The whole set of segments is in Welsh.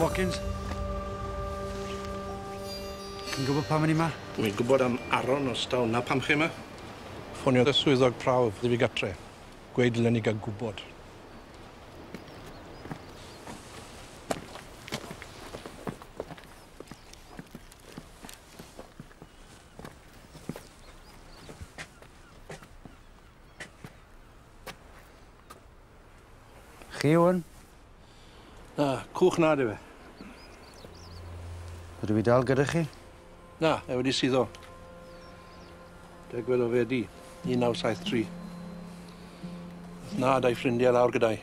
Watkins. Chi'n gwybod pam o'n i 'ma? Wi'n gwybod am Aaron os daw 'na pam chi 'ma. Ffoniodd y swyddog prawf i fi gatre. Gweud dylen ni gael gwybod. Chi yw 'wn? Na, cwch na 'dy fe. Ydw i dal gyda chi? Na, e wedi suddo. Degfed o Fedi, 1973. Ath nhad a'i ffrindiau lawr gyda'i.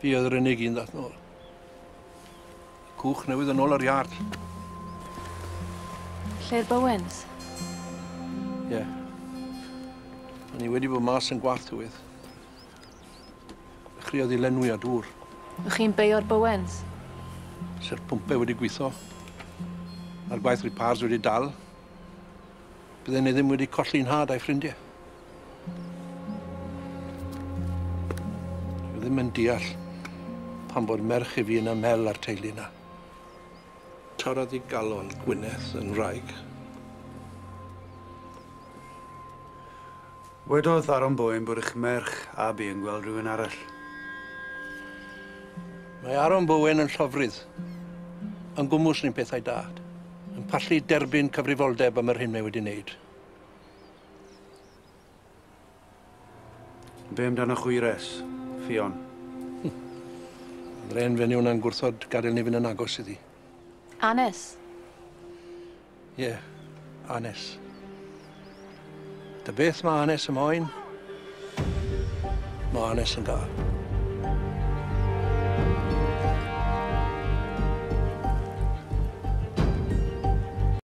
Fi oedd yr unig un ddath nôl. Y cwch newydd yn ôl ar iard. Lle'r Bowens? Ie. Yeah. O'n i wedi bod mas yn gwallt tywydd. Dechreuodd i lenwi â dŵr. Ych chi'n beio'r Bowens? Se'r pwmpe wedi gweithio. A'r gwaith repairs wedi dal. Bydden ni ddim wedi colli'n nhad a'i ffrindiau. Dwi ddim yn deall pam bod merch i fi yn ymhel â'r teulu 'na. Torrodd 'i galon Gwyneth yn wraig. Wedodd Aaron Bowen bod eich merch Abi yn gweld rhywun arall. Mae Aaron Bowen yn llofrudd, yn gwmws ni'n pethau da, yn pallu derbyn cyfrifoldeb am yr hyn mae wedi wneud. Be amdano chwires, Ffion? Yr hen fenyw yna'n gwrthod gadael ni fynd yn agos iddi. Anes? Ie, yeah, Anes. Ta beth mae Anes yn moyn, mae Anes yn gael.